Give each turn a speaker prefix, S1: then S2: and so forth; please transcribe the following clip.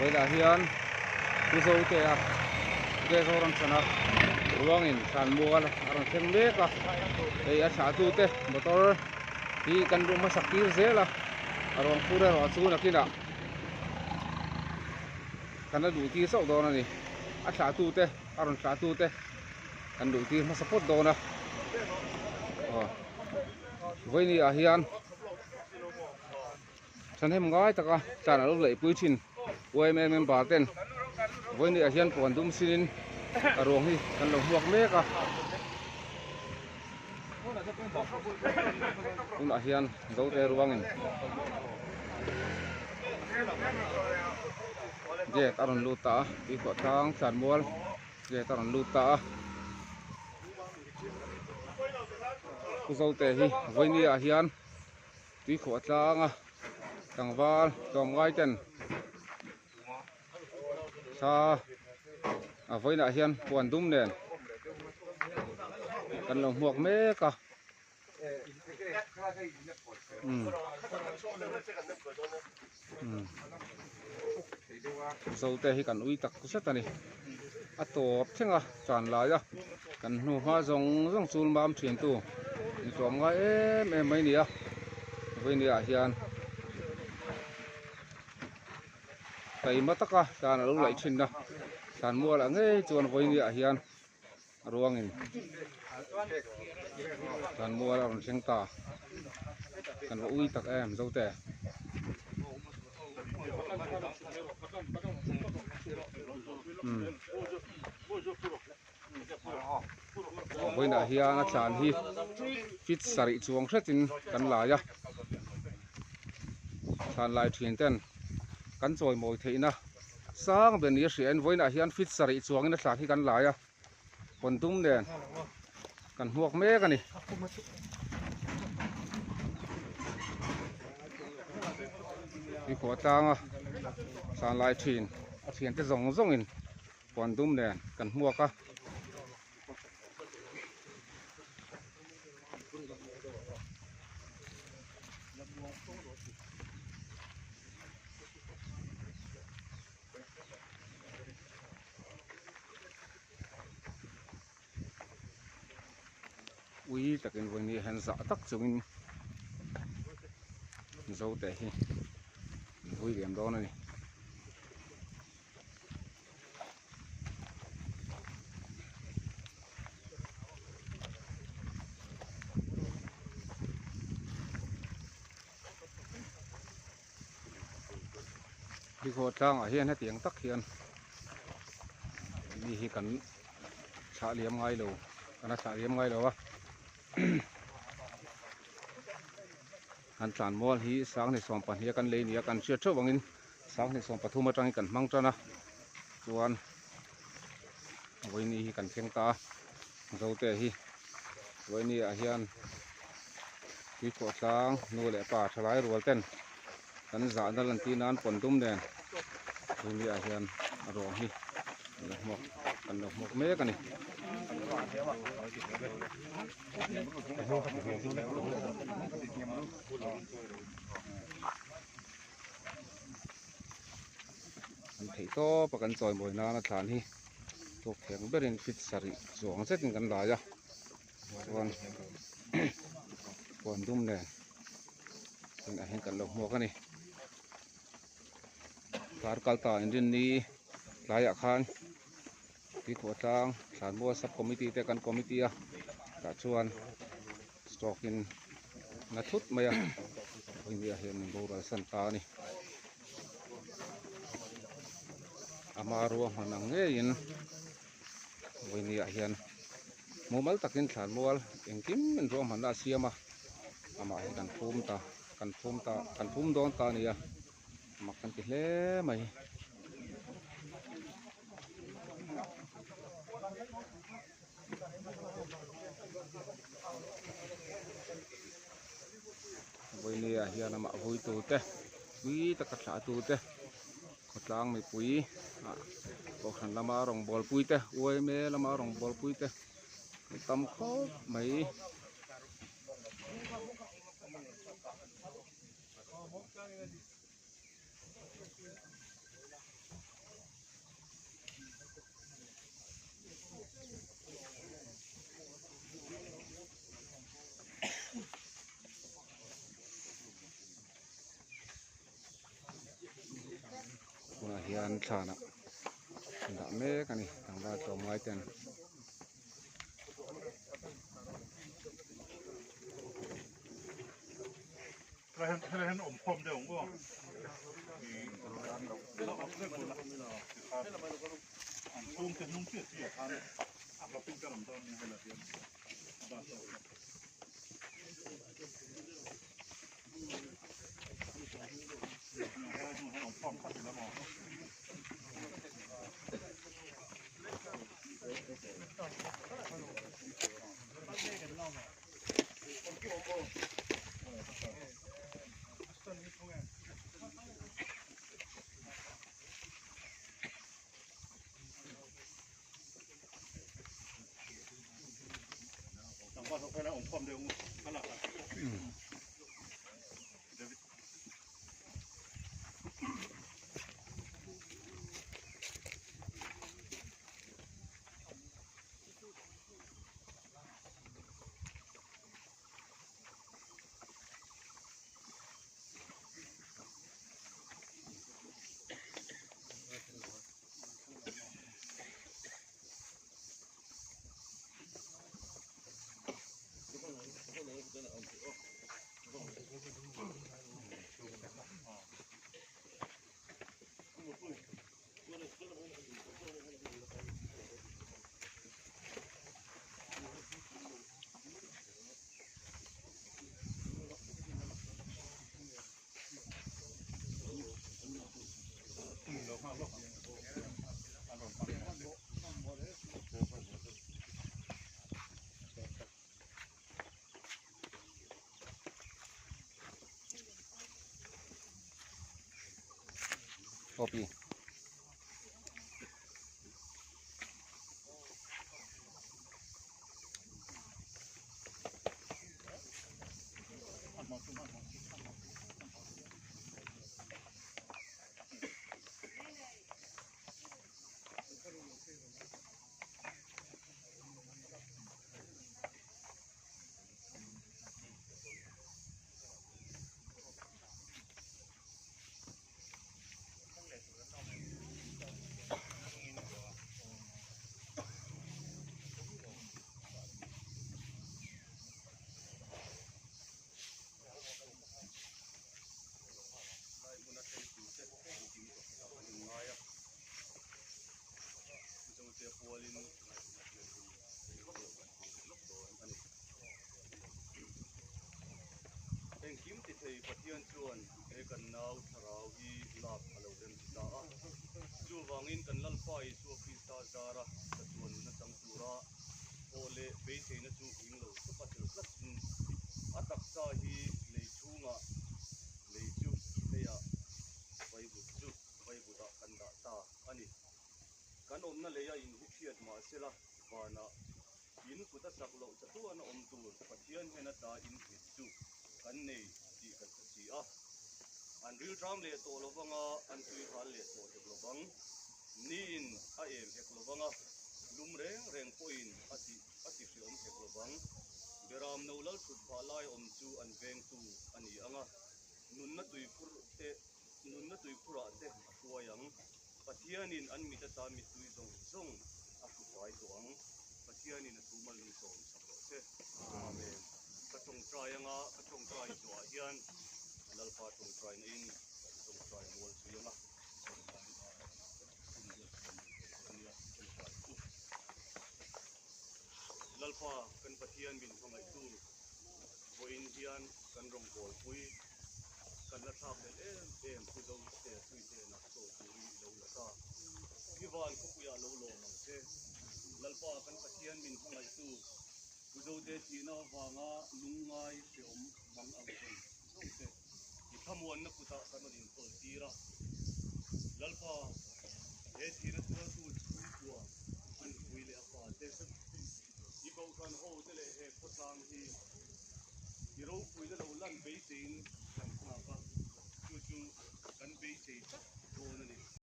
S1: Vawilah hian Pu Zotea te Zoramchhana ruangin thlanmual a rawn thleng mek a, hei a thlahtute motor hi kan luh hmasak tir zel a, a rawn phur erawh chu nakinah kan la duh tir chauh dawn a ni. A thlahtute a rawn thlahtute kan duh tir hmasa phawt dawn a, aw vawiini ah hian. Thahnem ngai taka tlan a lo laihpui thin yma member ten vawiin ah hian puan dum sinin a ruang hi kan lo hmuak mek a tunah hian zote ruangin gate a rawn lut ta a tuikhuah tlang thlanmual gate a rawn lut ta a pu zote hi vawiin ah hian. Tuikhuah tlanga tlangval tlawmngai ten thla a vawiinah hian puan dum nen kan lo hmuak mek a umm umm zote hi kan ui tak zet a ni a tawp thleng a tan lai a kan hnu hma zawng zawng chul mam thin tu ni tlawmngai em em mai a ni a vawiin ah hian taima taka tlan alo laih thin a thlan mual ah ngei chuan vawiin ah hian a ruangin thlan mual a rawn thleng ta kan va ui tak em zote. Vawiinah hian a tlan hi fit sarih chuang hretin kan lai a, thlan lai thin ten kan chawimawi theihna sang ber ni a hria in vawiinah hian fit sarih chuangin a tlan hi kan lai a, pawn dum nen kan hmuak mek a ni. Tuikhuah tlanga thlan lai thin a thiante zawng zawngin puan dum nen kan hmuak a. Ui takin vawiin hian zah tak chungin zote hi an vui liam dawn a ni. Tuikhuah tlangah hian hetiang tak hian mi hi kan thlah liam ngai lo kan la thlah liam ngai lo a kan tlan mual hi sanghnih 12 a kan lei ni a kan hriat theuh angin sanghnih 13 atangin kan hmang tan a chuan vawiini hi kan thleng ta a zote hi vawiini ah hian tuikhuah tlang nu leh pa thalai rual ten kan zahna lan tih nan pawn dum nen tuni ah hian a rawng hi kan lo hmuak kan lo hmuak mek a ni. Kan theih tawp a kan chawimawi nana thlan hi tawk theng berin fit sarih chuang zetin kan lai a chuan puan dum nen tunah hian kan lo hmuak a ni kar kal ta inrinni tlaiah khan tuikhuah tlang thlanmual sub committee te kan committee a tah chuan stroke in na thut mai a vawiin ah hian min boral san ta a ni a hmarua hman ang ngeiin vawiin ah hian mumal takin thlanmual engkim in ruahmanna a siam a amah hi kan phum ta kan phum ta kan phum dawn ta a ni a mak kan ti hle mai. Vawiin ah hian amah vui tur te tui taka thlah tur te khawtlang mipui ah kohhran lama rawngbawlpui te yma lama rawngbawlpui te an tam khawp mai. Tah hian thlanah an dah mek a ni tlangval tlawmngai ten. Copy.
S2: Engkim ti thei Pathian chuan he kan nau thlarau hi lak a lo rem ti ta a. Chuvangin kan Lalpa Isua Krista zara ka chuan nuna chang tura aw leh beiseina chu hing lo tawpa tel tlatin a taksa hi lei chhungah lei chu leiah vaivut chu vaivutah kan dah ta a ni. Kan awmna leia in hi hriat mahsela vanah in kut a sak loh chatuan a awm tur Pathian hian a ta in nghet chu kan nei tih kan hre si a. An rilṭam leh tawh lovang a, an tui hal leh tawh hek lovang. Niin a em hek lovang a, lum reng reng pawhin a ti a ti hriawm hek lovang. Beram no lal thut phah lai awm chu an vengtu a ni ang a, nunna tuikhur te nunna tuikhurah te a hruai ang. Pathianin an mit ata mittui zawng zawng a hru fai tawh ang. Pathianin a thu mal min sawm sak rawh se. Amen. Ka tawngtai anga ka tawngtai zawhah hian Lalpa tawngtaina in kan tawngtai rual zui anga tawngtai hun biak kan duh tawh dawn nia tawngtai chu. Lalpa kan Pathian min hmangaihtu vawiin hian kan rawngbawlpui kan la thlak leh em em Pu Zote tui hnenah chaw turin i lo la ta. I van khawpuiah lo lawm ang che. Lalpa kan Pathian min hmangaihtu Pu Zote thihna avanga lungngai hreawm mang ang zawng zawng te i thlamuanna kutah kan rawn intawl tir a. Lalpa he thihna tuartu chhungkua an pui leh a pa te, i kohhran ho te leh he khawtlang hi i ropuina lo lan beiseiin.